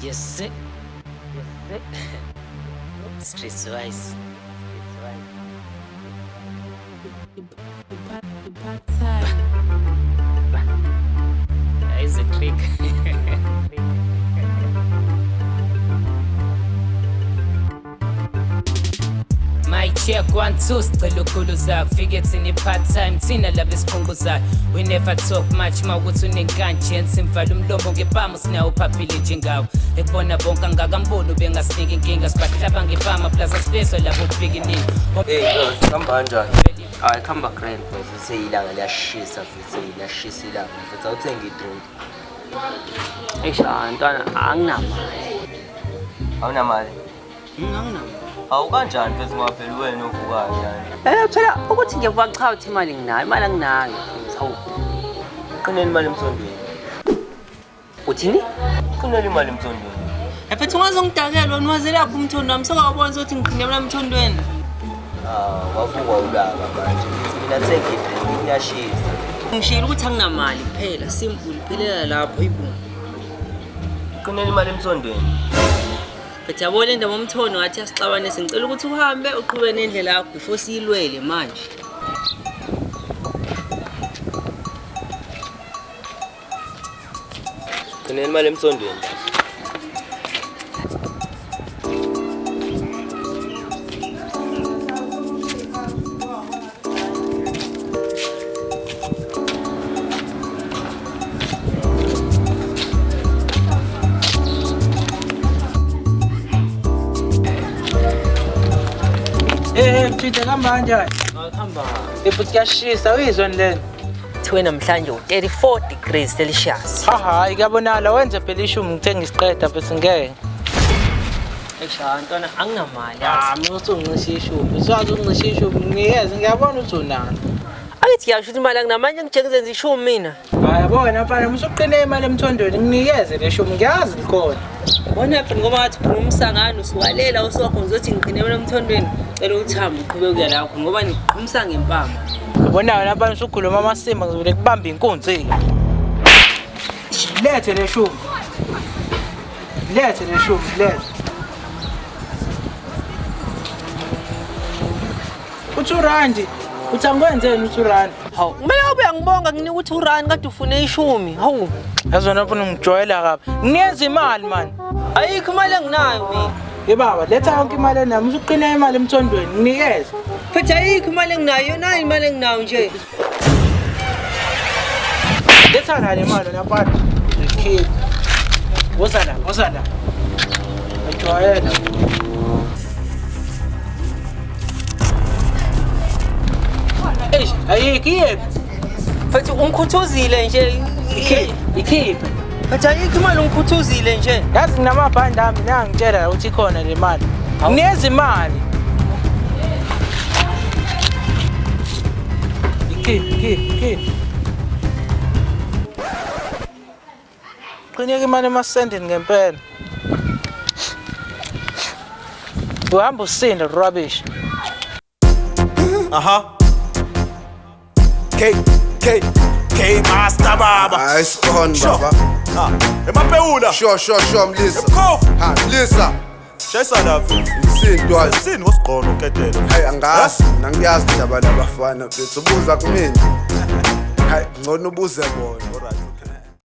Yes, sir. Streetwise. That is a trick. My check 1 2, sicela ukhuluza kufike thina i-part time, thina laba esikhunguzayo. We never talk much ma ukuthi unenkani gents, simvala umlomo ngepama, sinawo phaphile njengawo ekubona bonke angakamboni ubengasinika inkinga, sibahlaba ngepama plus asibezwa labo bhikinini. Hey, bro, hamba kanjani? Hayi, khamba grand, bro. Seyilanga liyashisa futhi, liyashisa ilanga futhi. Awuthenge i-drink. Eish, ntwana, anginamali. Awunamali? Anginamali. Awu, kanjani mfethu, ngoba phela wena uvukayo yani. Phela ukuthi ngiyavuka, cha, uthi imali nginayo, imali anginayo. Hawu. Qinela imali emthondweni. Uthini? Qinela imali emthondweni. Mfethu, ungazongidakela wena, wazelaphi umthondo wami? Sokawubona ukuthi ngiqine mina emthondweni. Ah, wavukwa ulaka manje. Ngithi mina thenga i-drink, kuyashisa. Ngishilo ukuthi anginamali kuphela, simple, phelela lapho ibu. Qinela imali emthondweni. But yabo, le ndaba omthondo ngathi yasixabanisa. Ngicela ukuthi uhambe uqhube nendlela yakho before siyilwele manje. Qinela imali emthondweni. Eh, mfitha, kuhamba kanjani? Hamba. Futhi kuyashisa, uyizwa lena? Kuthiwe namhlanje u-34 degrees Celsius. Ha hayi, kuyabonakala wenze phela ishumi ngithenga isiqeda bese ngeke. Eish, ntwana, anginamali. Ah, mina uthi ungisho ishumi. Uswazi ungisho ishumi, ngiyeza ngiyabona ukuthi unalo. Akithi ngiyasho ukuthi imali anginamanje, ngijeke ngizenza ishumi mina. Hayi, yabona mfana, musuqine imali emthondweni, nginikeze le shumi, ngiyazi likhona. Bona phela, ngoba ngathi ukhuluma umsangano usuwalela usokho, ngizothi ngiqine mina emthondweni. Cela uthambe uqhubeke ukuya la khona ngoba ngiqhumisa ngempama. Yabona wena mfana, usukhuluma amasimba, ngizovele kubamba inkunzi. Lethe le shumi. Lethe le shumi, lethe. U2 rand. Uthi angikwenzeni u2 rand? Hawu, kumele ube uyangibonga, nginika u2 rand kade ufune ishumi. Hawu. Yazi wena mfuna ungijwayela kabi. Nginikeza imali man. Ayikho imali enginayo mina. Ye baba, letha yonke imali enami, usuqine imali emthondweni, nginikeze. Futhi ayikho imali enginayo, yona imali enginayo nje. Letha la le mali wena mfana. Ngikhiphe. Woza la, woza la. Ujwayela. Eish, ayikho iyephi? Futhi ungikhuthuzile nje. Ikhiphe, ikhiphe. Futhi ayikho imali, ungikhuthuzile nje. Yazi nginamabhandi ami, nangitshela la ukuthi ikhona le mali. Nginikeza imali. Ikhiphe, ikhiphe, ikhiphe. Qineka imali emasendini ngempela. Uhamba usinda, rubbish. K K K Master Baba. Nice on, Sure. baba. Ah, emapewula. Sure, mlisa. Emkhovu. Ha, mlisa. Shayisa la mfethu. Msindo wazi. Sini ngosigqono uketelo. Hayi, angazi, mina ngiyazi indaba labafana mfethu. Ubuza kumina. Hayi, ngcono ubuze bona.